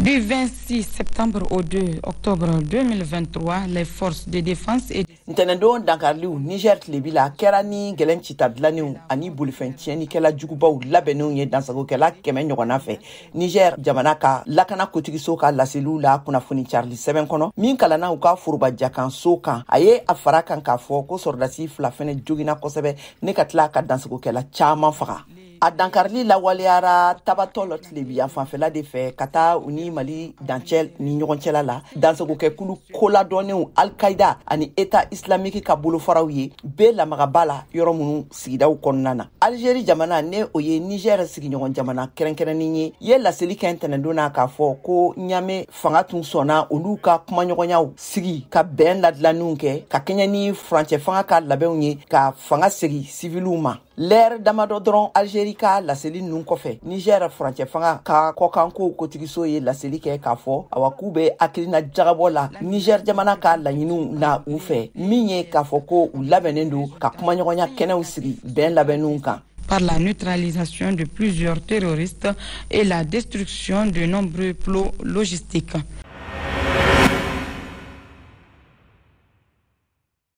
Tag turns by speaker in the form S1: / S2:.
S1: Du 26 septembre au 2 octobre 2023, les forces de défense et
S2: Ntɛnɛndon dankariliw Niger tilebi la kɛra ni gɛlɛn cita dilannenw ani bolifɛn tiɲɛnikɛla jugubaw labɛnnenw ye dansagokɛla 100 ɲɔgɔnna fɛ. Niger jamana ka lakana kotigiso ka laseliw la kunnafoni carili sɛbɛn kɔnɔ min kalanna u ka foroba jakanso kan, a ye a fara kan k'a fɔ ko sɔrɔdasi 2 fɛnɛ jogina kosɛbɛ ne ka tila ka dansagokɛla caaman faga. A dankarili lawaleyara Tabatɔ lɔ tilebiya fanfɛla de fɛ ka taa u ni Mali dancɛ ni ɲɔgɔn cɛla la. Dansagokɛkulu koladɔnnenw Al-Qaïda ani État islamique ka bolofaraw ye bɛɛ lamagaba la yɔrɔ minnu sigidaw kɔnɔna na. Algérie jamana, ne o ye Niger sigiɲɔgɔn jamana kɛrɛnkɛrɛnnen ye, ye laseli kɛ ntɛnɛndon na k'a fɔ ko Ɲame fanga tun sɔnna olu ka kumaɲɔgɔnyaw sigi ka bɛn ladilanniw kɛ ka kɛɲɛ ni furancɛ fanga ka labɛnw ye ka fanga segi siviliw ma. Lɛrɛ damadɔ dɔrɔn Algérie ka laseli ninnu kɔfɛ, Niger furancɛ fanga ka kɔkankow kotigiso ye laseli kɛ k'a fɔ awa k'u bɛ hakilina jagabɔ la Niger jamana ka laɲiniw na u fɛ, min ye k'a fɔ ko u labɛnnen don ka kumaɲɔgɔnya kɛnɛw sigi bɛn labɛnninw kan.
S1: Par la neutralisation de plusieurs terroristes et la destruction de nombreux plots logistiques.